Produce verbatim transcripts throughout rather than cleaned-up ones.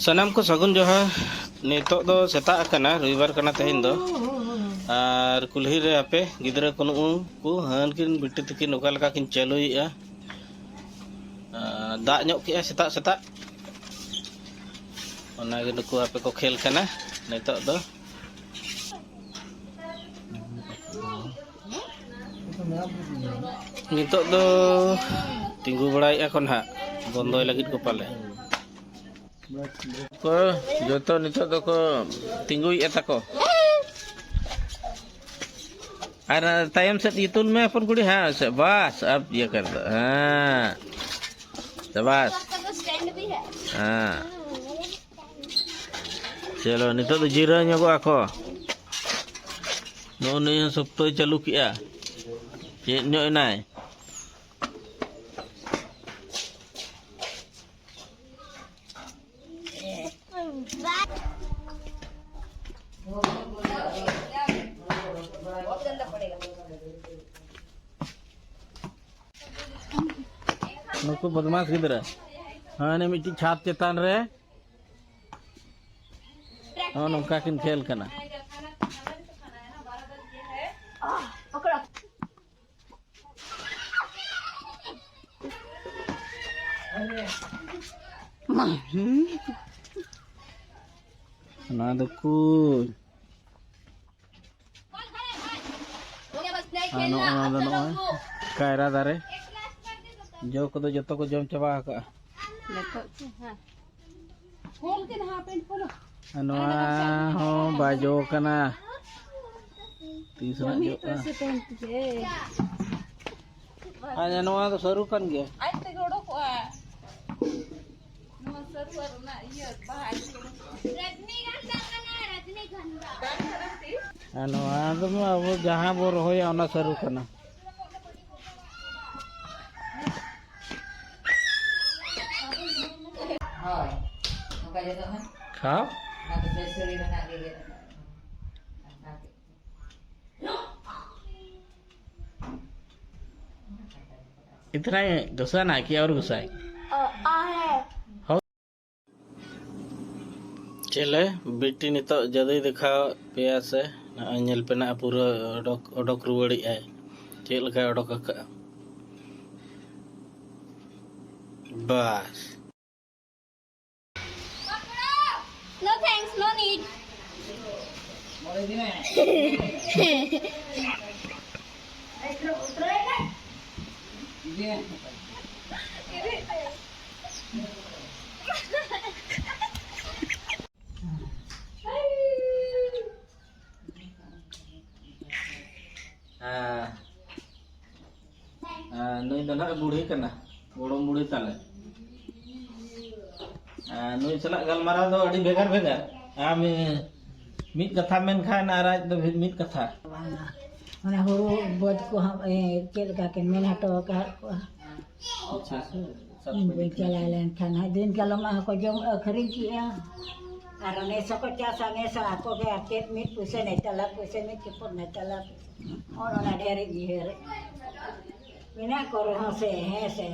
ᱥᱟᱱᱟᱢ ᱠᱚ ᱥᱟᱹᱜᱩᱱ ᱡᱚᱦᱟᱨ᱾ ᱱᱤᱛᱚᱜ ᱫᱚ ᱥᱮᱛᱟᱜ ᱟᱠᱟᱱᱟ, ᱨᱚᱵᱤᱵᱟᱨ ᱠᱟᱱᱟ ᱛᱮᱦᱮᱧ ᱫᱚ᱾ ᱟᱨ ᱠᱩᱞᱦᱤ ᱨᱮ ᱟᱯᱮ ᱜᱤᱫᱽᱨᱟᱹ ᱠᱚ, ᱱᱩᱜᱼᱩ ᱠᱚ ᱦᱟᱹᱱ ᱠᱤᱱ ᱵᱤᱴᱤ ᱛᱟᱹᱠᱤᱱ ᱚᱠᱟ ᱞᱮᱠᱟ ᱠᱤᱱ ᱪᱟᱹᱞᱩᱭᱮᱫᱼᱟ᱾ ᱟᱨ ᱫᱟᱜ ᱧᱚᱜ ᱠᱮᱜᱼᱟ ᱥᱮᱛᱟᱜ ᱥᱮᱛᱟᱜ, ᱚᱱᱟᱜᱮ ᱱᱩᱠᱩ ᱟᱯᱮ ᱠᱚ ᱠᱷᱮᱞ ᱠᱟᱱᱟ ᱱᱤᱛᱚᱜ ᱫᱚ᱾ ᱱᱤᱛᱚᱜ ᱫᱚ ᱛᱤᱸᱜᱩ ᱵᱟᱲᱟᱭᱮᱫᱼᱟ ᱠᱚ ᱱᱟᱦᱟᱜ, ᱵᱚᱱᱫᱚᱭ ᱞᱟᱹᱜᱤᱫ ᱠᱚ ᱯᱟᱞᱮ᱾ ᱠᱚ ᱡᱚᱛᱚ ᱱᱤᱛᱚᱜ ᱫᱚᱠᱚ ᱛᱤᱸᱜᱩᱭᱮᱫᱼᱟ ᱛᱟᱠᱚ᱾ ᱟᱨ ᱛᱟᱭᱚᱢ ᱥᱮᱫ ᱤᱛᱩᱞ ᱢᱮ ᱦᱚᱯᱚᱱ ᱠᱩᱲᱤ, ᱦᱮᱸ ᱥᱮ, ᱵᱟᱥ, ᱟᱵ ᱤᱭᱟᱹ ᱠᱟᱨ ᱫᱚ, ᱦᱮᱸ, ᱥᱟᱵᱟᱥ᱾ ᱦᱮᱸ, ᱪᱚᱞᱚ, ᱱᱤᱛᱚᱜ ᱫᱚ ᱡᱤᱨᱟᱹᱣ ᱧᱚᱜᱚᱜ ᱟᱠᱚ᱾ ᱱᱚᱜᱼᱚ ᱱᱩᱭ ᱦᱚᱸ ᱥᱚᱠᱛᱚᱭ ᱪᱟᱹᱞᱩ ᱠᱮᱜᱼᱟ, ᱪᱮᱫ ᱧᱚᱜ ᱮᱱᱟᱭ᱾ ᱱᱩᱠᱩ ᱵᱚᱫᱢᱟᱥ ᱜᱤᱫᱽᱨᱟᱹ, ᱦᱟᱱᱮ ᱢᱤᱫᱴᱤᱡ ᱪᱷᱟᱫᱽ ᱪᱮᱛᱟᱱ ᱨᱮ ᱱᱚᱜᱼᱚ ᱱᱚᱝᱠᱟ ᱠᱤᱱ ᱠᱷᱮᱞ ᱠᱟᱱᱟ᱾ ᱱᱚᱣᱟ ᱫᱚ ᱠᱩᱞ᱾ ᱟᱨ ᱱᱚᱜᱼᱚ ᱱᱚᱣᱟ ᱫᱚ ᱱᱚᱜᱼᱚᱭ ᱠᱟᱭᱨᱟ ᱫᱟᱨᱮ᱾ ᱡᱚ ᱠᱚᱫᱚ ᱡᱚᱛᱚ ᱠᱚ ᱡᱚᱢ ᱪᱟᱵᱟ ᱟᱠᱟᱜᱼᱟ᱾ ᱱᱤᱛᱚᱜ ᱪᱮ, ᱦᱮᱸ᱾ ᱟᱨ ᱱᱚᱣᱟ ᱦᱚᱸ ᱵᱟᱭ ᱡᱚ ᱠᱟᱱᱟ᱾ ᱛᱤᱥ ᱱᱟᱜ ᱡᱚᱜᱼᱟ? ᱟᱨ ᱱᱚᱣᱟ ᱫᱚ ᱥᱟᱹᱨᱩ ᱠᱟᱱ ᱜᱮᱭᱟ᱾ ᱟᱡ ᱛᱮᱜᱮ ᱚᱰᱚᱠᱚᱜᱼᱟ᱾ ᱱᱚᱣᱟ ᱥᱟᱹᱨᱩ ᱟᱨ ᱚᱱᱟ ᱤᱭᱟᱹ ᱵᱟᱦᱟ ᱟᱹᱰᱤ ᱪᱚᱨᱚᱠ᱾ ᱨᱟᱡᱽᱱᱤᱜᱟᱱᱫᱷᱟ ᱠᱟᱱᱟ, ᱨᱟᱡᱽᱱᱤᱜᱟᱱᱫᱷᱟ᱾ ᱵᱟᱝ ᱠᱟᱱᱟ ᱛᱤ? ᱟᱨ ᱱᱚᱣᱟ ᱫᱚ ᱟᱵᱚ ᱡᱟᱦᱟᱸ ᱵᱚ ᱨᱚᱦᱚᱭᱟ, ᱚᱱᱟ ᱥᱟᱹᱨᱩ ᱠᱟᱱᱟ᱾ ᱦᱳᱭ, ᱚᱱᱠᱟ ᱡᱚᱛᱚ ᱦᱚᱸ᱾ ᱠᱷᱟᱣ᱾ ᱚᱱᱟ ᱫᱚ ᱵᱮᱥ ᱥᱟᱹᱲᱤ ᱨᱮᱱᱟᱜ ᱜᱮ ᱜᱮᱫ ᱟᱠᱟᱫ᱾ इतना ही घुसा ना कि और घुसाए। अ, आ है। हो। ᱪᱮᱞᱮ ᱵᱤᱴᱤ ᱱᱤᱛᱚᱜ ᱡᱟᱹᱫᱩᱭ ᱫᱮᱠᱷᱟᱣ ᱯᱮᱭᱟ ᱥᱮ? ᱱᱚᱜᱼᱚᱭ ᱧᱮᱞ ᱯᱮ ᱱᱟᱜ, ᱯᱩᱨᱟᱹ ᱚᱰᱚᱠ, ᱚᱰᱚᱠ ᱨᱩᱣᱟᱹᱲᱮᱜᱼᱟᱭ᱾ ᱪᱮᱫ ᱞᱮᱠᱟᱭ ᱚᱰᱚᱠ ᱟᱠᱟᱫᱼᱟ? ᱵᱟᱥ᱾ No thanks, no need. ᱦᱮᱸ᱾ ᱦᱮᱸ, ᱱᱩᱭ ᱫᱚ ᱱᱟᱦᱟᱜ ᱵᱩᱲᱦᱤ ᱠᱟᱱᱟ, ᱜᱚᱲᱚᱢ ᱵᱩᱲᱦᱤ ᱛᱟᱞᱮ᱾ ᱦᱮᱸ, ᱱᱩᱭ ᱥᱟᱞᱟᱜ ᱜᱟᱞᱢᱟᱨᱟᱣ ᱫᱚ ᱟᱹᱰᱤ ᱵᱷᱮᱜᱟᱨ ᱵᱷᱮᱜᱟᱨ᱾ ᱟᱢ, ᱮ, ᱢᱤᱫ ᱠᱟᱛᱷᱟ ᱢᱮᱱᱠᱷᱟᱱ ᱟᱨ ᱟᱡ ᱫᱚ ᱢᱤᱫ ᱠᱟᱛᱷᱟ᱾ ᱵᱟᱝᱟ, ᱚᱱᱟ ᱦᱩᱲᱩ ᱵᱟᱹᱫᱽ ᱠᱚᱦᱚᱸ, ᱮ, ᱪᱮᱫ ᱞᱮᱠᱟ ᱠᱤᱱ ᱢᱮᱱ ᱦᱚᱴᱚ ᱟᱠᱟᱫ ᱠᱚᱣᱟ᱾ ᱟᱪᱪᱷᱟ, ᱥᱟᱵ ᱤᱧ ᱠᱚ ᱵᱟᱹᱧ ᱤᱫᱤ ᱪᱟᱞᱟᱣ ᱠᱮᱫᱟ᱾ ᱞᱮᱱᱠᱷᱟᱱ ᱦᱟᱸᱜ ᱫᱤᱱ ᱠᱟᱞᱚᱢ ᱦᱚᱸᱠᱚ ᱡᱚᱢ ᱟᱹᱠᱷᱨᱤᱧ ᱠᱮᱜᱼᱟ᱾ ᱟᱨ ᱱᱮᱥ ᱦᱚᱸᱠᱚ ᱪᱟᱥᱟ, ᱱᱮᱥ ᱦᱚᱸ ᱟᱠᱚ ᱜᱮ ᱟᱨ ᱪᱮᱫ ᱢᱤᱫ ᱯᱩᱭᱥᱟᱹ ᱱᱮᱛᱟᱞᱟ, ᱯᱩᱭᱥᱟᱹ ᱢᱤᱫ ᱪᱩᱯᱩᱫ ᱱᱮᱛᱟᱞᱟ᱾ ᱚᱱ ᱚᱱᱟ ᱰᱷᱮᱨ ᱤᱧ ᱩᱭᱦᱟᱹᱨ᱾ ᱢᱮᱱᱟᱜ ᱠᱚ ᱨᱮᱦᱚᱸ ᱥᱮ, ᱦᱮᱸ ᱥᱮ᱾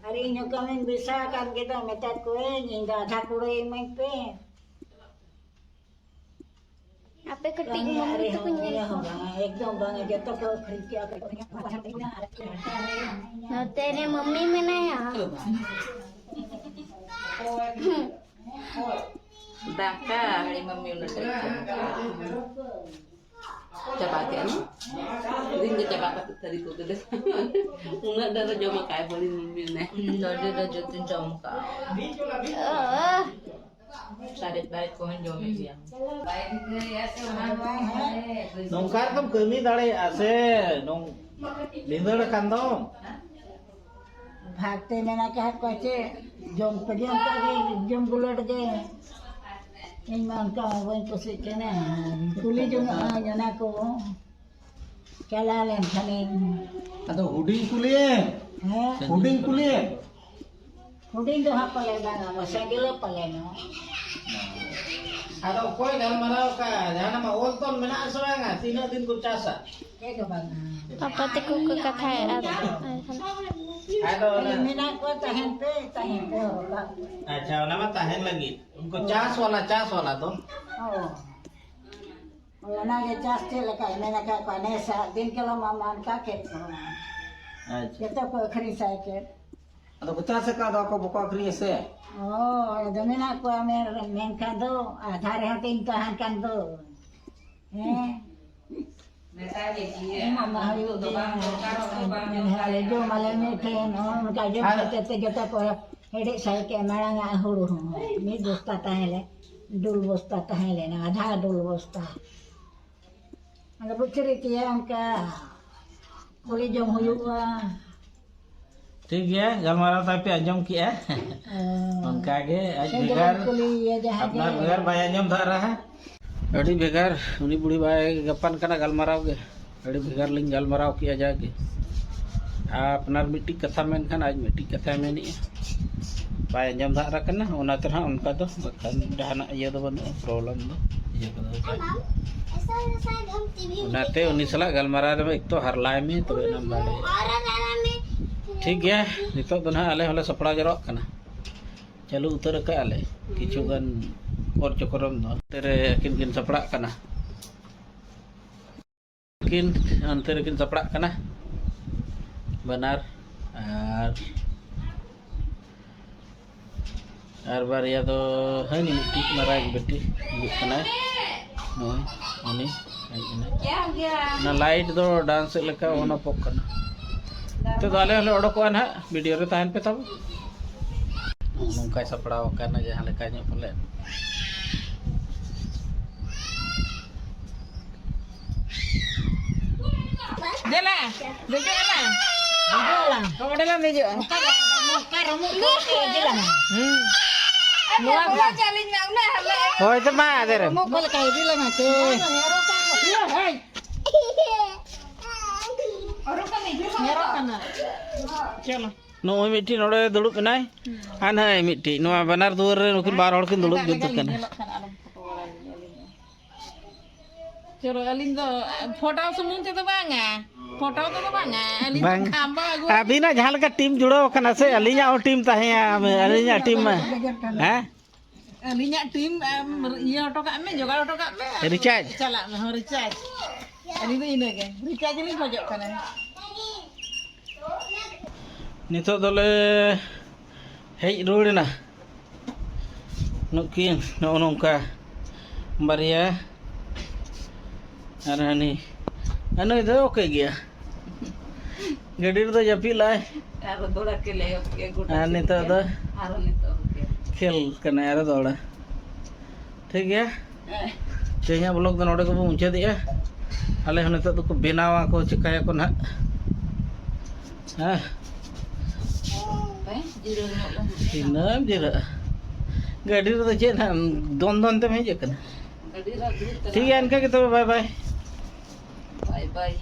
ᱟᱨ ᱤᱧ ᱦᱚᱸ ᱠᱟᱹᱢᱤᱧ ᱵᱮᱥᱟ ᱟᱠᱟᱱ ᱜᱮᱫᱚ, ᱢᱮᱛᱟᱫ ᱠᱚᱣᱟᱧ, ᱤᱧ ᱫᱚ ᱟᱫᱷᱟ ᱠᱩᱲᱟᱹ ᱤᱢᱟᱹᱧ ᱯᱮ᱾ ᱟᱯᱮ ᱠᱟᱹᱴᱤᱡ ᱠᱟᱹᱢᱤ ᱢᱟᱹᱢᱤ ᱟᱨ ᱛᱟᱠᱚ ᱦᱚᱸ ᱧᱮᱞ ᱤᱭᱟᱹ ᱦᱚᱸ ᱠᱚᱣᱟ᱾ ᱵᱟᱝᱟ, ᱮᱠᱫᱚᱢ ᱵᱟᱝᱟ, ᱡᱚᱛᱚ ᱠᱚ ᱟᱹᱠᱷᱨᱤᱧ ᱠᱮᱜᱼᱟ ᱠᱚ᱾ ᱱᱚᱛᱮ ᱨᱮ ᱢᱟᱹᱢᱤ ᱢᱮᱱᱟᱭᱟ᱾ ᱫᱟᱠᱟ᱾ ᱟᱹᱰᱤ ᱢᱟᱹᱢᱤ ᱩᱱᱟᱹᱜ ᱰᱷᱮᱨ ᱡᱚᱢ ᱠᱟᱜᱼᱟ᱾ ᱪᱟᱵᱟ ᱠᱮᱜᱼᱟ ᱞᱤᱧ᱾ ᱫᱤᱱ ᱜᱮ ᱪᱟᱵᱟ ᱠᱟᱛᱮ ᱛᱷᱟᱹᱨᱤ ᱠᱚ ᱜᱮᱫᱮ᱾ ᱩᱱᱟᱹᱜ ᱰᱷᱮᱨ ᱡᱚᱢ ᱠᱟᱜᱼᱟᱭ ᱵᱟᱹᱞᱤᱧ ᱢᱟᱹᱢᱤ ᱚᱱᱮ᱾ ᱦᱩᱸ, ᱟᱹᱰᱤ ᱰᱷᱮᱨ ᱡᱚᱛᱚᱧ ᱡᱚᱢ ᱠᱟᱜᱼᱟ᱾ ᱥᱟᱨᱮᱡ ᱵᱟᱨᱮᱡ ᱠᱚᱦᱚᱸᱧ ᱡᱚᱢᱮᱫ ᱜᱮᱭᱟ᱾ ᱱᱚᱝᱠᱟ ᱨᱮᱫᱚᱢ ᱠᱟᱹᱢᱤ ᱫᱟᱲᱮᱭᱟᱜᱼᱟ ᱥᱮ? ᱱᱚᱝ-, ᱵᱷᱤᱸᱫᱟᱹᱲ ᱟᱠᱟᱱ ᱫᱚᱢ᱾ ᱵᱷᱟᱜᱽ ᱛᱮ ᱢᱮᱱᱟ ᱠᱟᱜ ᱠᱚᱣᱟ ᱪᱮ, ᱡᱚᱢ ᱯᱮ ᱡᱚᱢ ᱠᱟᱜ ᱜᱮ, ᱡᱚᱢ ᱜᱩᱞᱟᱹᱴ ᱜᱮ᱾ ᱤᱧ ᱢᱟ ᱚᱱᱠᱟ ᱢᱟ ᱵᱟᱹᱧ ᱠᱩᱥᱤᱜ ᱠᱟᱱᱟ᱾ ᱠᱩᱞᱤ ᱡᱚᱝᱚᱜᱼᱟ ᱚᱱᱟ ᱠᱚ᱾ ᱪᱟᱞᱟᱣ ᱞᱮᱱ ᱠᱷᱟᱱᱤᱧ᱾ ᱟᱫᱚ ᱦᱩᱰᱤᱧ ᱠᱩᱞᱤᱭᱮᱢ᱾ ᱦᱮᱸ? ᱦᱩᱰᱤᱧ ᱠᱩᱞᱤᱭᱮᱢ᱾ ᱦᱩᱰᱤᱧ ᱫᱚ ᱦᱟᱸᱜ ᱯᱟᱞᱮ ᱵᱟᱝᱟ, ᱢᱟᱥᱮ ᱜᱮᱞᱮ ᱯᱟᱞᱮᱱᱚᱜ᱾ ᱟᱫᱚ ᱚᱠᱚᱭ ᱜᱟᱞᱢᱟᱨᱟᱣ ᱠᱟᱜᱼᱟ? ᱡᱟᱦᱟᱱᱟᱜ ᱢᱟ ᱚᱞ ᱛᱚᱞ ᱢᱮᱱᱟᱜ ᱟᱥᱮ ᱵᱟᱝᱟ? ᱛᱤᱱᱟᱹᱜ ᱫᱤᱱ ᱠᱚ ᱪᱟᱥᱟ? ᱪᱮᱫ ᱦᱚᱸ ᱵᱟᱝᱟ᱾ ᱯᱟᱯᱟ ᱛᱟᱠᱚ ᱠᱚ ᱠᱟᱛᱷᱟᱭᱮᱫᱼᱟ᱾ ᱟᱫᱚ ᱚᱱᱟ ᱢᱮᱱᱟᱜ ᱠᱚᱣᱟ, ᱛᱟᱦᱮᱱ ᱯᱮ, ᱛᱟᱦᱮᱱ ᱯᱮ, ᱦᱚᱨᱚᱜ ᱠᱟᱜ ᱯᱮ᱾ ᱟᱪᱪᱷᱟ, ᱚᱱᱟ ᱢᱟ ᱛᱟᱦᱮᱱ ᱞᱟᱹᱜᱤᱫ᱾ ᱩᱱᱠᱩ ᱪᱟᱥ ᱣᱟᱞᱟ, ᱪᱟᱥ ᱣᱟᱞᱟ ᱫᱚ᱾ ᱚ᱾ ᱚᱱᱟᱜᱮ ᱪᱟᱥ ᱪᱮᱫ ᱞᱮᱠᱟᱭ ᱢᱮᱱ ᱟᱠᱟᱫ ᱠᱚᱣᱟ, ᱱᱮᱥᱟᱜ ᱫᱤᱱ ᱠᱟᱞᱚᱢ ᱟᱢ ᱚᱱᱠᱟ ᱠᱮᱫ ᱠᱚᱣᱟ᱾ ᱟᱪᱪᱷᱟ᱾ ᱡᱚᱛᱚ ᱠᱚ ᱟᱹᱠᱷᱨᱤᱧ ᱥᱟᱭ ᱠᱮᱫ᱾ ᱟᱫᱚ ᱠᱚ ᱪᱟᱥ ᱟᱠᱟᱫ ᱫᱚ ᱟᱠᱚ ᱵᱟᱠᱚ ᱟᱹᱠᱷᱨᱤᱧᱟ ᱥᱮ? ᱚ, ᱟᱫᱚ ᱢᱮᱱᱟᱜ ᱠᱚᱣᱟ ᱢᱮᱱ-, ᱢᱮᱱᱠᱷᱟᱱ ᱫᱚ ᱟᱫᱷᱟ ᱨᱮᱦᱚᱸ ᱛᱤᱧ ᱛᱟᱦᱮᱱ ᱠᱟᱱ ᱫᱚ᱾ ᱦᱮᱸ᱾ ᱢᱮᱛᱟᱭ ᱜᱮ ᱡᱤᱭᱟᱹ, ᱮᱢᱚᱜ ᱢᱟ ᱟᱢ ᱦᱩᱭᱩᱜ ᱱᱤᱛᱚᱜ ᱫᱚ ᱜᱮᱭᱟ᱾ ᱵᱟᱝ ᱫᱚᱨᱠᱟᱨᱚᱜ ᱫᱚ ᱵᱟᱝ ᱦᱮᱸ, ᱫᱚᱨᱠᱟᱨᱚᱜ ᱡᱚᱢ ᱟᱞᱮ ᱢᱤᱫ ᱴᱷᱮᱱ, ᱱᱚᱜᱼᱚ ᱱᱚᱝᱠᱟ ᱡᱚᱢ ᱟᱨ ᱠᱟᱛᱮ ᱛᱮ ᱡᱚᱛᱚ ᱠᱚ ᱦᱮᱰᱮᱡ ᱥᱟᱭ ᱠᱮᱫ ᱢᱟᱲᱟᱝ ᱟᱜ ᱦᱩᱲᱩ ᱦᱚᱸ᱾ ᱢᱤᱫ ᱵᱚᱥᱛᱟ ᱛᱟᱦᱮᱸ ᱞᱮ, ᱰᱩᱞ ᱵᱚᱥᱛᱟ ᱛᱟᱦᱮᱸ ᱞᱮᱱᱟ, ᱟᱫᱷᱟ ᱰᱩᱞ ᱵᱚᱥᱛᱟ᱾ ᱟᱫᱚ ᱵᱩᱪᱷᱟᱹᱨᱤ ᱠᱮᱭᱟ ᱚᱱᱠᱟ ᱠᱩᱞᱤ ᱡᱚᱝ ᱦᱩᱭᱩᱜᱼᱟ᱾ ᱴᱷᱤᱠ ᱜᱮᱭᱟ, ᱜᱟᱞᱢᱟᱨᱟᱣ ᱛᱟᱭ ᱯᱮ ᱟᱸᱡᱚᱢ ᱠᱮᱜᱼᱟ᱾ ᱚᱱᱠᱟ ᱜᱮ ᱟᱡ ᱥᱮᱸᱜᱮᱞ ᱵᱷᱮᱜᱟᱨ, ᱠᱩᱞᱤᱭᱮᱭᱟ ᱡᱟᱦᱟᱸ ᱟᱯᱱᱟᱨ ᱜᱮ᱾ ᱵᱷᱮᱜᱟᱨ ᱵᱟᱭ ᱟᱸᱡᱚᱢ ᱫᱷᱟᱨᱟ᱾ ᱟᱹᱰᱤ ᱵᱷᱮᱜᱟᱨ, ᱩᱱᱤ ᱵᱩᱲᱦᱤ ᱵᱟᱭ ᱜᱟᱯᱟᱱ ᱠᱟᱱᱟ ᱜᱟᱞᱢᱟᱨᱟᱣ ᱜᱮ᱾ ᱟᱹᱰᱤ ᱵᱷᱮᱜᱟᱨ ᱞᱤᱧ ᱜᱟᱞᱢᱟᱨᱟᱣ ᱠᱮᱜᱼᱟ ᱡᱟᱜᱮ᱾ ᱟᱯᱱᱟᱨ ᱢᱤᱫᱴᱤᱡ ᱠᱟᱛᱷᱟ ᱢᱮᱱᱠᱷᱟᱱ ᱟᱡ ᱢᱤᱫᱴᱤᱡ ᱠᱟᱛᱷᱟᱭ ᱢᱮᱱᱮᱜᱼᱟ᱾ ᱵᱟᱭ ᱟᱸᱡᱚᱢ ᱫᱷᱟᱨᱟ ᱠᱟᱱᱟ, ᱚᱱᱟᱛᱮ ᱱᱟᱦᱟᱜ ᱚᱱᱠᱟ ᱫᱚ, ᱵᱟᱠᱷᱟᱱ ᱡᱟᱦᱟᱱᱟᱜ ᱤᱭᱟᱹ ᱫᱚ ᱵᱟᱹᱱᱩᱜᱼᱟ, problem ᱫᱚ, ᱤᱭᱟᱹ ᱠᱚᱫᱚ᱾ ᱚᱱᱟᱛᱮ ᱩᱱᱤ ᱥᱟᱞᱟᱜ ᱜᱟᱞᱢᱟᱨᱟᱣ ᱨᱮ ᱮᱠ ᱛᱚ ᱦᱟᱨᱞᱟᱭ ᱢᱮ, ᱛᱚᱵᱮ ᱮᱱᱟᱢ ᱫᱟᱲᱮᱭᱟᱜᱼᱟ᱾ ᱴᱷᱤᱠ ᱜᱮᱭᱟ, ᱱᱤᱛᱚᱜ ᱫᱚ ᱱᱟᱦᱟᱜ ᱟᱞᱮ ᱦᱚᱸᱞᱮ ᱥᱟᱯᱲᱟᱣ ᱡᱟᱣᱨᱟᱜ ᱠᱟᱱᱟ, ᱪᱟᱹᱞᱩ ᱩᱛᱟᱹᱨ ᱟᱠᱟᱫᱼᱟ ᱞᱮ ᱠᱤᱪᱷᱩ ᱜᱟᱱ ᱠᱚᱨ ᱪᱚᱠᱨᱚᱢ ᱫᱚ᱾ ᱚᱱᱛᱮ ᱨᱮ ᱟᱹᱠᱤᱱ ᱠᱤᱱ ᱥᱟᱯᱲᱟᱜ ᱠᱟᱱᱟ, ᱟᱹᱠᱤᱱ ᱚᱱᱛᱮ ᱨᱮᱠᱤᱱ ᱥᱟᱯᱲᱟᱜ ᱠᱟᱱᱟ ᱵᱟᱱᱟᱨ᱾ ᱟᱨ ᱟᱨ ᱵᱟᱨᱭᱟ ᱫᱚ ᱦᱟᱹᱱᱤ ᱢᱤᱫᱴᱤᱡ ᱢᱟᱨᱟᱝ ᱵᱤᱴᱤ ᱦᱤᱡᱩᱜ ᱠᱟᱱᱟᱭ᱾ ᱱᱚᱜᱼᱚᱭ ᱩᱱᱤ ᱦᱮᱡ ᱮᱱᱟᱭ᱾ ᱚᱱᱟ light ᱫᱚ dance ᱮᱫ ᱞᱮᱠᱟ on off ᱚᱜ ᱠᱟᱱᱟ᱾ ᱱᱤᱛᱚᱜ ᱫᱚ ᱟᱞᱮ ᱦᱚᱸᱞᱮ ᱚᱰᱚᱠᱚᱜᱼᱟ ᱱᱟᱦᱟᱜ, video ᱨᱮ ᱛᱟᱦᱮᱱ ᱯᱮ ᱛᱟᱵᱚ᱾ ᱱᱚᱝᱠᱟᱭ ᱥᱟᱯᱲᱟᱣ ᱟᱠᱟᱱᱟ ᱡᱟᱦᱟᱸ ᱞᱮᱠᱟ ᱧᱚᱜ ᱯᱟᱞᱮ᱾ ᱫᱮᱞᱟ, ᱫᱮᱡᱚᱜ ᱟᱞᱟᱝ᱾ ᱫᱮᱡᱚᱜ ᱟᱞᱟᱝ᱾ ᱚᱸᱰᱮ ᱞᱟᱝ ᱫᱮᱡᱚᱜᱼᱟ᱾ ᱱᱚᱝᱠᱟ ᱨᱩᱢᱩᱜ ᱠᱚ ᱤᱫᱤ ᱞᱟᱝᱟ᱾ ᱦᱩᱸ᱾ ᱱᱚᱣᱟ ᱠᱚ᱾ ᱦᱳᱭ ᱛᱚ, ᱢᱟ, ᱟᱫᱮᱨ᱾ ᱨᱩᱢᱩᱜ ᱠᱚ ᱞᱮᱠᱟ ᱤᱫᱤ ᱞᱟᱝᱟ ᱪᱮ? ᱧᱮᱨᱚᱜ ᱠᱟᱱᱟ᱾ ᱪᱚᱞᱚ᱾ ᱱᱚᱜᱼᱚᱭ ᱢᱤᱫᱴᱤᱡ ᱱᱚᱰᱮ ᱫᱩᱲᱩᱵ ᱮᱱᱟᱭ, ᱟᱨ ᱱᱚᱜᱼᱚᱭ ᱢᱤᱫᱴᱤᱡ ᱱᱚᱣᱟ ᱵᱟᱱᱟᱨ ᱫᱩᱣᱟᱹᱨ ᱨᱮ ᱱᱩᱠᱤᱱ ᱵᱟᱨ ᱦᱚᱲ ᱠᱤᱱ ᱫᱩᱲᱩᱵ ᱡᱩᱛ ᱟᱠᱟᱱᱟ᱾ ᱧᱮᱞᱚᱜ ᱠᱟᱱᱟ, ᱟᱞᱚᱢ ᱯᱷᱳᱴᱳ ᱵᱟᱲᱟ ᱞᱤᱧᱟ ᱟᱹᱞᱤᱧ ᱫᱚ᱾ ᱪᱚᱞᱚ, ᱟᱹᱞᱤᱧ ᱫᱚ ᱯᱷᱳᱴᱳ ᱥᱩᱢᱩᱝ ᱛᱮᱫᱚ ᱵᱟᱝᱟ, ᱯᱷᱳᱴᱳ ᱛᱮᱫᱚ ᱵᱟᱝᱟ, ᱟᱹᱞᱤᱧ ᱫᱚ ᱵᱟᱝ᱾ ᱠᱷᱟᱢᱵᱟ ᱟᱹᱜᱩ᱾ ᱟᱹᱵᱤᱱᱟᱜ ᱡᱟᱦᱟᱸ ᱞᱮᱠᱟ ᱴᱤᱢ ᱡᱩᱲᱟᱹᱣ ᱟᱠᱟᱱᱟ ᱥᱮ, ᱟᱹᱞᱤᱧᱟᱜ ᱦᱚᱸ ᱴᱤᱢ ᱛᱟᱦᱮᱸᱭᱟ, ᱟᱹᱞᱤᱧᱟᱜ ᱴᱤᱢ ᱢᱟ᱾ ᱦᱮᱸ? ᱟᱹᱞᱤᱧᱟᱜ ᱴᱤᱢ ᱟᱢ ᱤᱭᱟᱹ ᱦᱚᱴᱚ ᱠᱟᱜ ᱢᱮ, ᱡᱚᱜᱟᱲ ᱦᱚᱴᱚ ᱠᱟᱜ ᱢᱮ, ᱟᱨ ᱨᱤᱪᱟᱨᱡᱽ᱾ ᱪᱟᱞᱟᱜ ᱢᱮ᱾ ᱦᱚᱸ, ᱨᱤᱪᱟᱨᱡᱽ᱾ ᱟᱹᱞᱤᱧ ᱫᱚ ᱤᱱᱟᱹᱜᱮ, ᱨᱤᱪᱟᱨᱡᱽ ᱞᱤᱧ ᱠᱷᱚᱡᱚᱜ ᱠᱟᱱᱟ᱾ ᱱᱤᱛᱚᱜ ᱫᱚᱞᱮ ᱦᱮᱡ ᱨᱩᱣᱟᱹᱲ ᱮᱱᱟ᱾ ᱱᱩᱠᱤᱱ ᱱᱚᱜᱼᱚ ᱱᱚᱝᱠᱟ ᱵᱟᱨᱭᱟ᱾ ᱟᱨ ᱦᱟᱹᱱᱤ, ᱟᱨ ᱱᱩᱭ ᱫᱚ ᱳᱠᱮ ᱜᱮᱭᱟ, ᱜᱟᱹᱰᱤ ᱨᱮᱫᱚ ᱡᱟᱹᱯᱤᱫ ᱞᱟᱭ᱾ ᱟᱨ ᱫᱚᱲᱟ ᱠᱮᱞᱮ ᱜᱚᱴᱟ ᱟᱨ ᱥᱮᱫ ᱱᱤᱛᱚᱜ ᱠᱷᱮᱞ᱾ ᱫᱚ ᱟᱨ ᱱᱤᱛᱚᱜ ᱠᱷᱮᱞ᱾ ᱠᱷᱮᱞ ᱠᱟᱱᱟᱭ ᱟᱨ ᱫᱚᱲᱟ᱾ ᱴᱷᱤᱠ ᱜᱮᱭᱟ, ᱦᱮᱸ᱾ ᱛᱮᱦᱮᱧᱟᱜ ᱵᱞᱚᱜ ᱫᱚ ᱱᱚᱰᱮ ᱜᱮᱵᱚᱱ ᱢᱩᱪᱟᱹᱫᱮᱜᱼᱟ᱾ ᱟᱞᱮ ᱦᱚᱸ ᱱᱤᱛᱚᱜ ᱫᱚᱠᱚ ᱵᱮᱱᱟᱣᱟ ᱠᱚ, ᱪᱤᱠᱟᱹᱭᱟᱠᱚ ᱱᱟᱦᱟᱜ᱾ ᱦᱮᱸ᱾ ᱦᱟᱯᱮ, ᱡᱤᱨᱟᱹᱣ ᱧᱚᱜ ᱞᱮᱱ ᱜᱮ᱾ ᱛᱤᱱᱟᱹᱜ ᱮᱢ ᱡᱤᱨᱟᱹᱜᱼᱟ? ᱜᱟᱹᱰᱤ ᱨᱮᱫᱚ ᱪᱮᱫ ᱱᱟᱦᱟᱜ ᱫᱚᱱ ᱫᱚᱱ ᱛᱮᱢ ᱦᱮᱡ ᱟᱠᱟᱱᱟ? ᱜᱟᱹᱰᱤ ᱨᱮ ᱫᱩᱲᱩᱵ ᱛᱮ ᱴᱷᱤᱠ ᱜᱮᱭᱟ, ᱤᱱᱠᱟᱹ ᱜᱮ ᱛᱚᱵᱮ, ᱵᱟᱭ ᱵᱟᱭ᱾ ᱵᱟᱭ ᱵᱟᱭ᱾